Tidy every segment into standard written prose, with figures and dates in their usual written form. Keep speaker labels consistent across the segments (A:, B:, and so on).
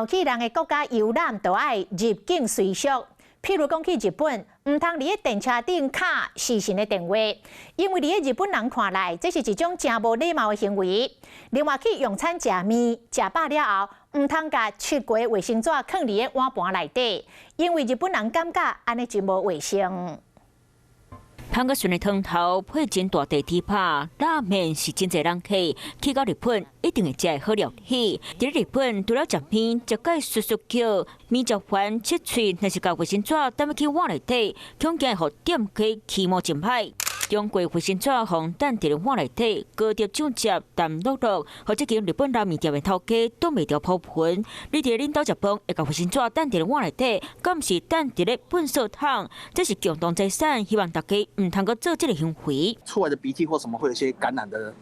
A: 若去人的國家遊覽，都愛入境隨俗。譬如講去日本，毋通佇咧電車頂敲視訊的電話，因為佇咧日本人看來，這是一種誠無禮貌的行為。另外去用餐食麵，食飽了後，毋通共切過衛生紙囥佇咧碗盤內底，因為日本人感覺按呢真無衛生。
B: 芳甲順的湯頭配真大塊豬扒，拉麵是真濟人客。去到日本一定會食的好料理。佇日本除了食麵，食甲會窣窣叫，麵食完切喙，若是共衛生紙擲入去碗內底，恐驚會予店家起毛真歹。中過衛生紙予擲佇咧碗內底，高碟上接淡漉漉，予這間日本拉麵店的頭家擋袂牢潑噴。你佇咧恁兜食飯，會共衛生紙擲佇咧碗內底，敢毋是擲佇咧糞掃桶？這是共同財產，希望大家毋通閣做這个行為。
C: 出來的鼻涕或什麼會有一些感染的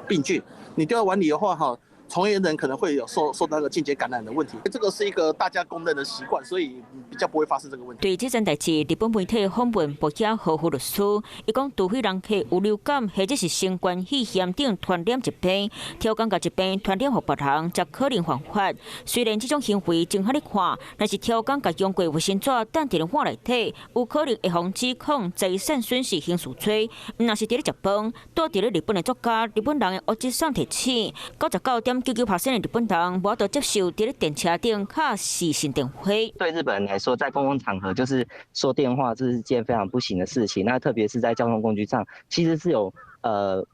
C: 病菌，你丟在碗裡的話，哈，從業人可能會有受到那個間接感染的問題。這個是一個大家公認的習慣，所以比較不會發生這個問題。
B: 對這件代誌，日本媒體訪問薄野和夫律師，伊講除非人客有流感或者是新冠肺炎等傳染疾病，刁工共疾病傳染予別人，才可能犯法。雖然這種行為真予你看，但是刁工共用過衛生紙擲佇咧碗內底，有可能會予指控財產損失刑事罪。毋若是佇咧食飯，住佇咧日本的作家，日本人的烏質送提醒，99.99% 的日本人無法度接受佇咧電車頂敲視訊電話。
D: 對日本人來說，在公共場合就是說電話，這是件非常不行的事情。那特別是在交通工具上，其實是有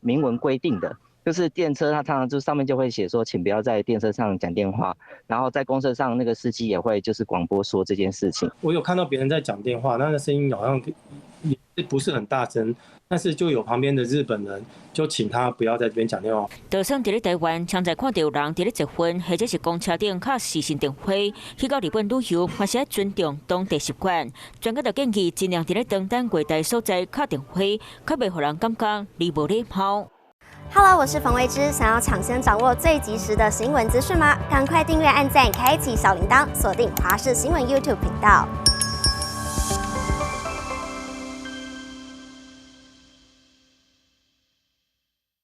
D: 明文規定的，就是電車它常常就上面就會寫說，請不要在電車上講電話。然後在公車上，那個司機也會就是廣播說這件事情。
E: 我有看到別人在講電話，那個聲音好像也不是很大聲，但是就有旁邊的日本人就請他不要在這邊講電話。
B: 就算佇咧台灣，常在看到人佇咧捷運或者是公車頂敲視訊電話，去到日本旅遊，嘛是愛尊重當地習慣。專家就建議盡量佇咧當等櫃台所在敲電話，較袂予人感覺你無禮貌。
F: Hello，我是馮慧芝，想要搶先掌握最及時的新聞資訊嗎？趕快訂閱、按讚、開啟小鈴鐺，鎖定華視新聞 YouTube 頻道。